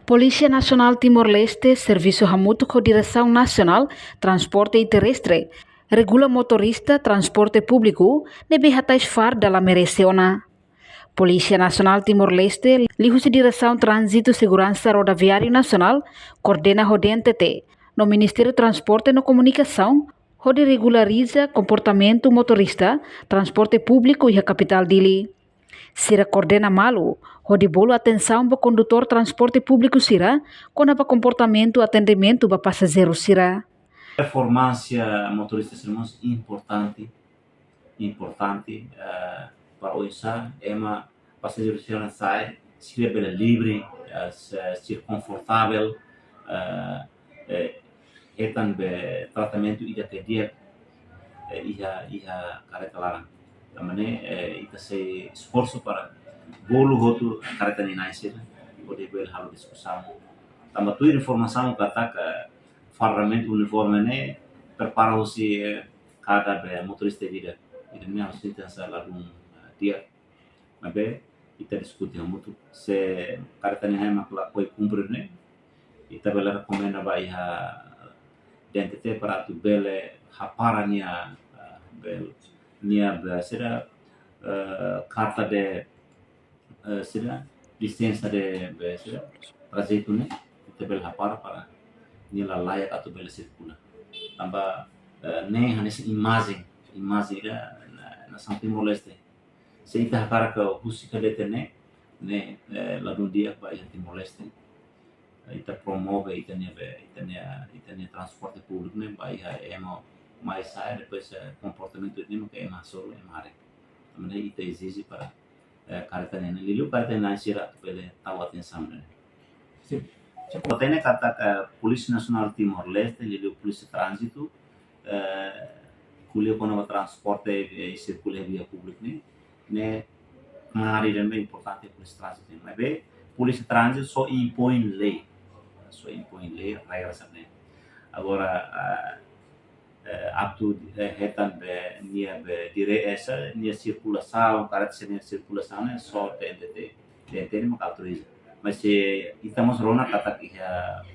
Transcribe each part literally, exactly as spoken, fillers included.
Polísia Nasionál Timor-Leste servisu hamutuk ho Diresaun Nasionál Transporte Terrestre regula motorista transporte públiku ne'ebé hatais farda la merese ona. Polísia Nasionál Timor-Leste, liuhusi Diresaun Tránzitu Seguransa Rodoviáriu Nasionál, koordena ho D N T T, no Ministériu Transporte no Komunikasaun, hodi regulariza komportamentu motorista transporte públiku iha kapitál Dili. Sira koordena malu hodi bolu atensaun ba kondutór transporte públiku sira kona-ba komportamentu atendimentu ba pasajeiru sira. Performánsia motorista sira mós importante, importante, eh, para oinsá ema pasajeiru sira sai, sira bele livre, eh, se- sira konfortavel, eh, eh, hetan be tratamentu ida ke di'ak, eh, iha, iha kareta laran. Tanba ne'e, eh, ita sei esforsu para bolu hotu kareta nia na'in sira, hodi bele halo diskusaun. Tanba tuir informasaun katak, eh, fardamentu uniforme ne'e prepara husi, eh, kada be motorista ida. Ida-ne'e harus ita sa ladún, eh, di'ak. Maibé ita diskute hamutuk. Se kareta nia na'in mak lakohi kumpre ne'e, ita bele rekomenda ba iha D N T T para atu bele hapara nia, eh, bele nia be sira, eh, karta de, eh, sira lisensa de be sira trajetu ne'e, ita bele hapara para nia la layak atu bele sirkula. Tanba, eh, ne'e hanesan imajen, imajen ida na, nasaun Timor-Leste. Se ita hakarak husik hatete ne'e, ne'e, eh, ladún di'ak ba iha Timor-Leste. Ita promove ita-nia be, ita-nia, ita-nia transporte públiku ne'e ba iha ema mai sa'e, depois, eh, komportamentu ne'e mak ema hasoru, ema haree. Tanba ne'e ita ezije para, eh, kareta ne'e, liuliu kareta nia na'in sira atu bele tau atensaun ne'e. Sin. Importante katak Polísia Nasionál Timor-Leste, liuliu Polísia Tránzitu, eh, ko'alia kona-ba transporte, eh, sirkula iha via públika ne'e, ne'e mari dan importante Polísia Tránzitu ne'e. Maibé Polísia Tránzitu só impoin lei, só impoin lei, regras ne'e. Agora, ah, eh, atu, eh, hetan be nia be dire esa nia sirkulasaun, kareta sira-nia sirkulasaun ne'e só D N T T, D N T T ne'e mak autoriza. Mas se ita mós rona katak iha,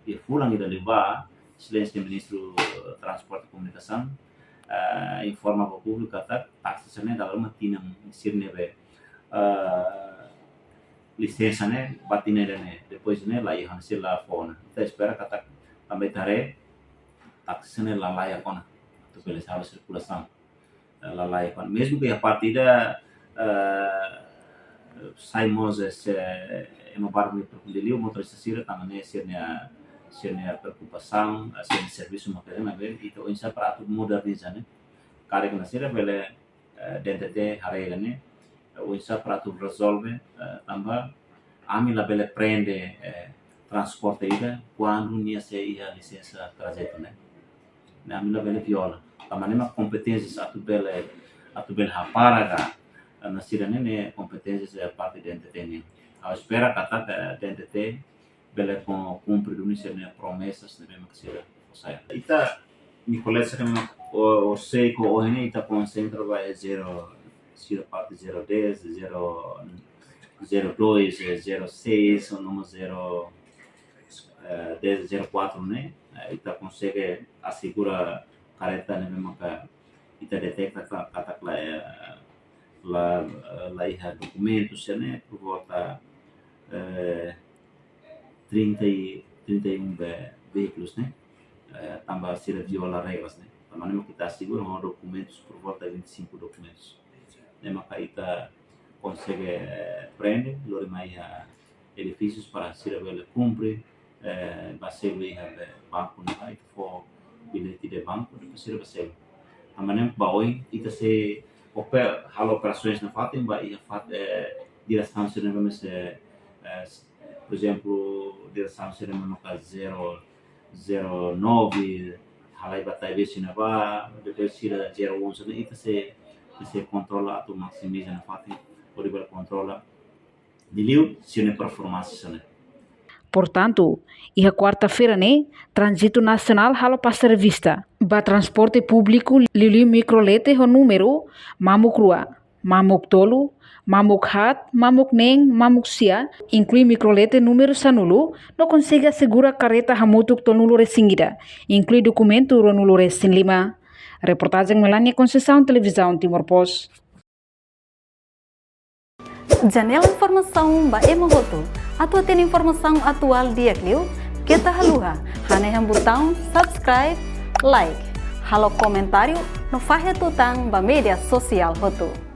iha fulan ida liubá, Exelénsia Ministru Transporte e Komunikasaun, eh, informa ba públiku katak taksi sira-ne'e dala ruma tinan sira-nia be, eh, lisensa ne'e ba tinan ida-ne'e, depois ne'e la iha, sira la fó ona. Ita espera katak tanba ita haree taksi sira-ne'e la layak ona atu bele halo sirkulasaun. Eh, la layak ona. Mezmu ke iha parte ida, eh, sai mós, eh, se ema barak ne'e, liuliu motorista sira tanba ne'e sira-nia, sira-nia preokupasaun, eh, sira-nia servisu mak ne'e, maibé ita oinsá para atu moderniza ne'e. Karik ona sira bele, eh, D N T T haree ne'e, eh, oinsá para atu rezolve, eh, tanba ami labele prende, eh, transporte ida kuandu nia sei iha lisensa trajetu ne'e. Ne'e ami labele viola. Tanba ne'e mak kompeténsias atu bele, atu bele hapara ka, eh, na sira ne'e, ne'e kompeténsias, eh, parte D N T T nian. Ha'u espera katak, eh, D N T T bele ko- kumpre duni sira-nia promesas ne'ebé mak sira fó sai. Ita, nia kolega sira mak, o, o sei ko ohin ne'e ita konsentra ba iha zero, sira parte zero dez, zero, zero dois, eh, zero seis, ou não zero, eh, dez, zero quatro ne'e, eh, ita konsege asegura kareta ne'ebé maka ita deteta ka- katak la, eh, la, eh, la iha dokumentu sira-ne'e por volta, eh, trinta e, trinta e um ve- veículos ne'e, eh, tanba sira viola regras ne'e. Tanba ne'e mak ita asegura ho dokumentus por volta vinte e cinco dokumentus. Ne'e maka ita konsege, eh, prende, lori mai iha edifísius para sira bele kumpre, eh, ba selu iha be banku ne'ebá, ita fó billete de banco, depois sira ba selu. Tanba ne'e ba oin, ita sei ope- halo operasoens nafatin ba iha fat-, eh, diresaun sira ne'ebé mós, eh, eh, s-, por ezemplu, diresaun sira ne'ebé maka zero, zero nove, halai ba Taibesi ne'ebá, depois sira zero onze ne'e, ita sei, ita sei kontrola atu maksimiza nafatin, hodi bele kontrola liuliu sira-nia performánsia sira-ne'e. Portantu, iha kuarta-feira ne'e, Tránzitu Nasionál halo pasa revista ba transporte públiku liuliu mikrolete ho númeru mamuk rua, mamuk tolu, mamuk haat, mamuk neen, mamuk sia, inklui mikrolete númeru sanulu, no konsege asegura karreta hamutuk tolunulu-resin-ida, inklui dokumentu ruanulu-resin-lima. Reportajen Melania Conceição, Televizaun Timor Post. Janela informasaun ba ema hotu. Atu hatene informasaun atuál di'ak liu, keta haluha hanehan butaun subscribe, like, halo komentáriu no fahe tutan ba média sosiál hotu.